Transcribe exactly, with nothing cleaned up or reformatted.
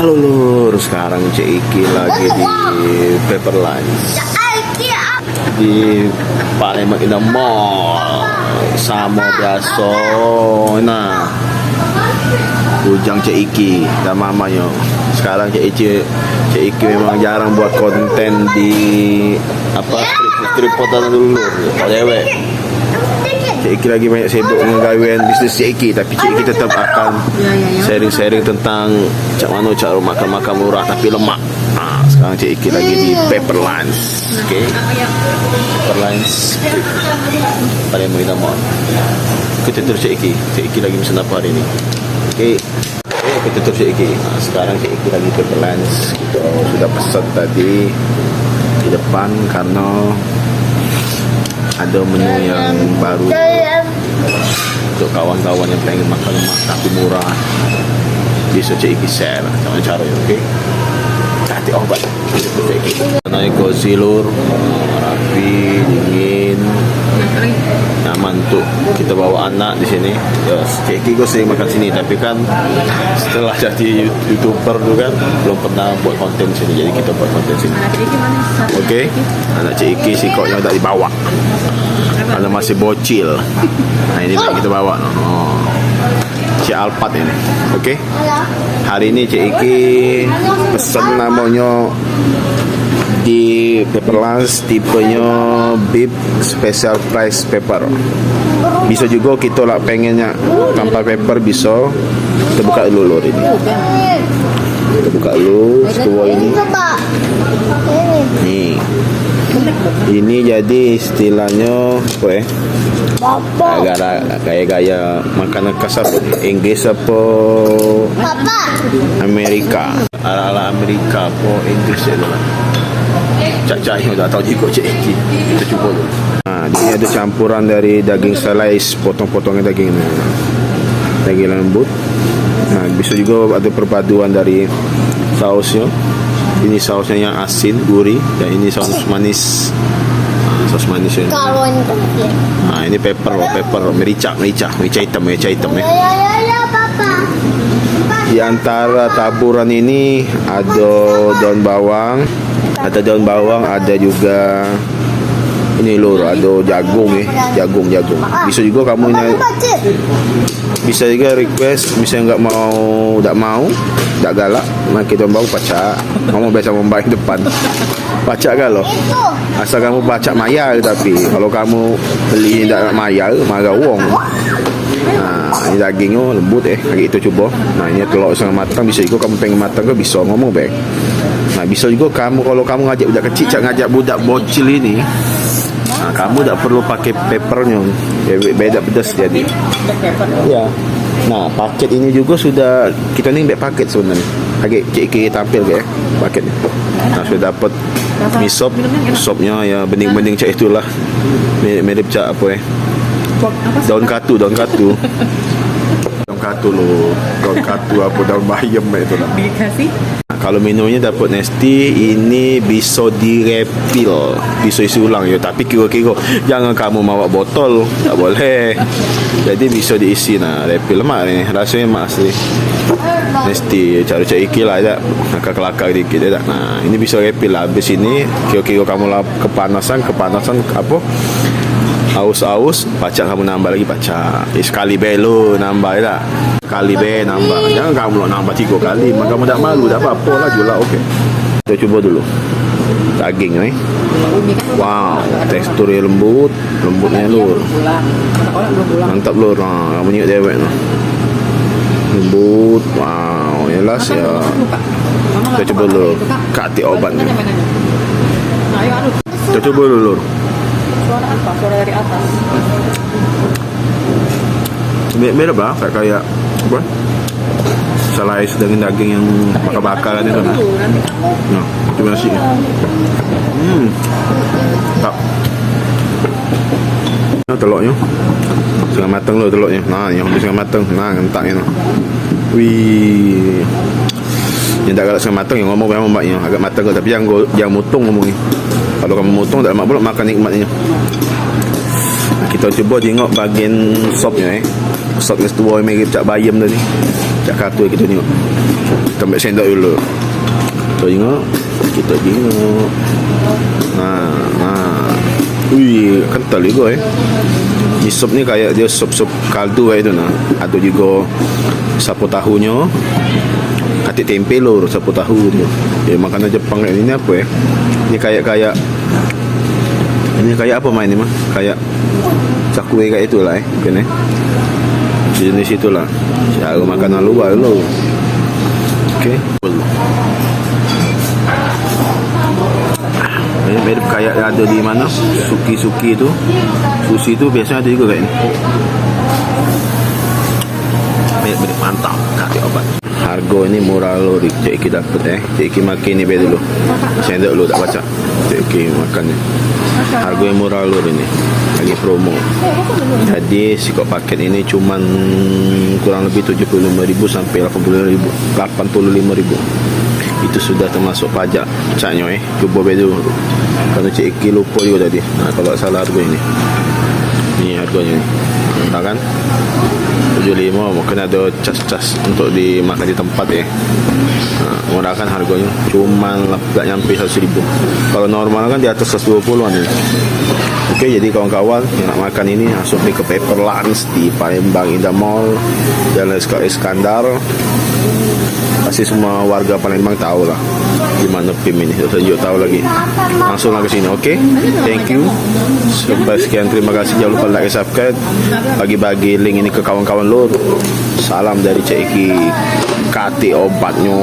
Halo lur, sekarang Cik Iki lagi di Pepper Lunch di Palembang Indah Mall. Samo biaso, nah, bujang Cik Iki dan mamanyo. Sekarang Cik Iki, Cik Iki memang jarang buat konten di apa, tripod dulu lur. Kalau cewek, Cik Iki lagi banyak sibuk ngegawean bisnis Cik Iki, tapi Cik Iki tetap akan sharing-sharing tentang cak mano cara makan-makan murah tapi lemak. Nah, sekarang Cik Iki lagi di Pepper Lunch. Oke. Pepper Lunch. Paling mau kita mau. Kita terus Cik Iki. Cik Iki lagi pesan apa hari ini? Oke. Oke, kita terus Cik Iki. Nah, sekarang Cik Iki lagi Pepper Lunch. Kita sudah pesan tadi di depan karena ada menu yang baru untuk kawan-kawan yang pengen makan lemak tapi murah. Bisa Cik Iki share sama cara, oke? Cari obat. Naik kursi lur, rapi, dingin, nyaman untuk kita bawa anak di sini. Ya, Cik Iki sering makan sini, tapi kan setelah jadi youtuber tu kan belum pernah buat konten sini, jadi kita buat konten sini. Oke, anak Cik Iki sikoknya tak dibawa karena masih bocil. Nah, ini baik kita bawa. Oh. Cik Alphard ini. Oke. Hari ini Cik Iki pesen namonyo di Pepper Lunch, tipenya beef special price pepper. Bisa juga kita lah pengennya tanpa pepper bisa. Kita buka dulu lur ini. Kita buka dulu setua ini. Nih. Ini jadi istilahnya apa ya? Gara-gara gaya-gaya makanan khas apa? Inggris apa? Amerika. Ala-ala Amerika apa Inggris itu lah. Cak-cak yang tak tahu juga Cik Iki. Kita cuba dulu. Nah, ini ada campuran dari daging slice, potong-potongnya daging ini. Daging lembut. Nah, bisa juga ada perpaduan dari sausnya. Ini sausnya yang asin, gurih, dan ini saus manis. Nah, saus manis ini. Kalau ini terakhir. Nah, ini pepper, pepper, merica, merica, merica hitam, merica hitam ya. Ya, ya, ya, ya, Papa. Di antara taburan ini ada daun bawang, ada daun bawang, ada juga ini lur, ada jagung ya, jagung, jagung. Bisa juga kamu ini Bisa juga request, misal nggak mau, nggak mau, nggak galak, makai tombol pacak. Ngomong biasa ngomong depan. Pacak galo. Asal kamu pacak mayar, tapi kalau kamu beli ndak nak mayar, marah wong. Nah, ini dagingnya lembut eh, lagi itu coba. Nah, ini telok setengah matang, bisa juga kamu pengen matang ke bisa ngomong be. Nah, bisa juga kamu kalau kamu ngajak budak kecil, cak ngajak budak bocil ini. Nah, kamu dak perlu pakai peppernya. Be- beda pedas jadi. Ya. Nah, paket ini juga sudah kita ni ambil paket sebenarnya. Lagi Cik Iki tampil ke paket. Nah, sudah dapat mi sop, sopnya ya bening-bening cak itulah. Mi- Mirip cak apa eh? Daun katu, daun katu. Daun katu lo, daun katu apa daun bayam itu lah. Dikasih. Nah, kalau minumnya dapat Nesti, ini bisa di refill, bisa isi ulang ya. Tapi kira-kira jangan kamu mawa botol, tak boleh. Jadi bisa diisi nah refill lemak ni, rasanya lemak asli. Nesti cara Cik Iki lah ya, kelakar-kelakar dikit ya. Nah, ini bisa refill lah. Habis ini kira-kira kamu lah kepanasan, kepanasan apa? Aus-aus, pacak kamu nambah lagi pacak. Eh, sekali be lo nambah ya tak? Kali be nambah. Jangan kamu nak nambah tiga kali. Maka kamu dak malu, dak apa-apa lah juga, oke. Kita coba dulu. Daging ni. Wow, teksturnya lembut, lembutnya lur. Mantap lur. Nah, kamu nyuk dewek nah. Lembut, wow, jelas ya. Kita coba dulu. Katik obat ni. Kita coba dulu lur. Suara apa? Suara dari atas. Mirip-mirip lah, kayak, kayak apa? Slice daging-daging yang bakar-bakar kan itu nah. Nah, itu nasi. Hmm. Tak. Nah, teloknya setengah matang lo teloknya. Nah, yang udah setengah matang. Nah, ngentaknya nah. Wih. Yang tak galak setengah matang yang ngomong memang mbaknya agak matang tapi yang go- yang mutung ngomongnya. Kalau kamu mutung tak lemak pula makan nikmatnya. Nah, kita coba jengok bagian sopnya eh. Sop yang setua mirip cak bayam tadi. Cak katu kita tengok. Ambil sendok dulu. Tengok, kita tengok. Nah, nah. Ui, kental juga, eh. Ni sop ni kayak dia sop-sop kaldu kayak itu, nah. Ada juga sapo tahunyo. Katik tempe, lor, sapo tahu tu. Ya, makanan Jepang kayak ini apa, eh? Ini kayak-kayak, ini kayak apa main ni mah? Kayak cakwe kayak itulah, eh, mungkin, eh. Jenis itulah. Cara makanan luar dulu. Oke. Ini mirip kayak ada di mana? Suki-suki tu. Sushi tu biasanya ada juga kayak ini. Mirip-mirip, mantap. Kasih obat. Hargo ni murah lo, Rik. Cek Iki dapet, eh. Cek Iki makan ni be dulu. Sendok dulu, tak pacak. Cek Iki makan ni. Hargo yang murah lo ni. Lagi promo. Jadi, sikok paket ini cuman kurang lebih tujuh puluh lima ribu sampai lapan puluh lima ribu. Lapan puluh lima ribu. Itu sudah termasuk pajak. Caknyo, eh. Cubo be dulu. Kalau Cek Iki lupo juga tadi. Nah, kalau salah hargo ini. Ni hargonyo ni. Murah kan? Tujuh lima, mungkin ada cas-cas untuk dimakan di tempat, ya. Nah, murah kan harganya? Cuman lah, gak nyampe seratus ribu. Kalau normal kan di atas seratus dua puluhan ini. Oke, jadi kawan-kawan yang nak makan ini langsung pergi ke Pepper Lunch di Palembang Indah Mall, Jalan Iska-, Iskandar. Pasti semua warga Palembang tahu lah di mana P I M ini. Saya juga tahu lagi. Langsung lah ke sini, oke? Thank you. Sampai sekian, terima kasih. Jangan lupa like, subscribe, bagi-bagi link ini ke kawan-kawan lo. Salam dari Cek Iki. Katik obatnyo.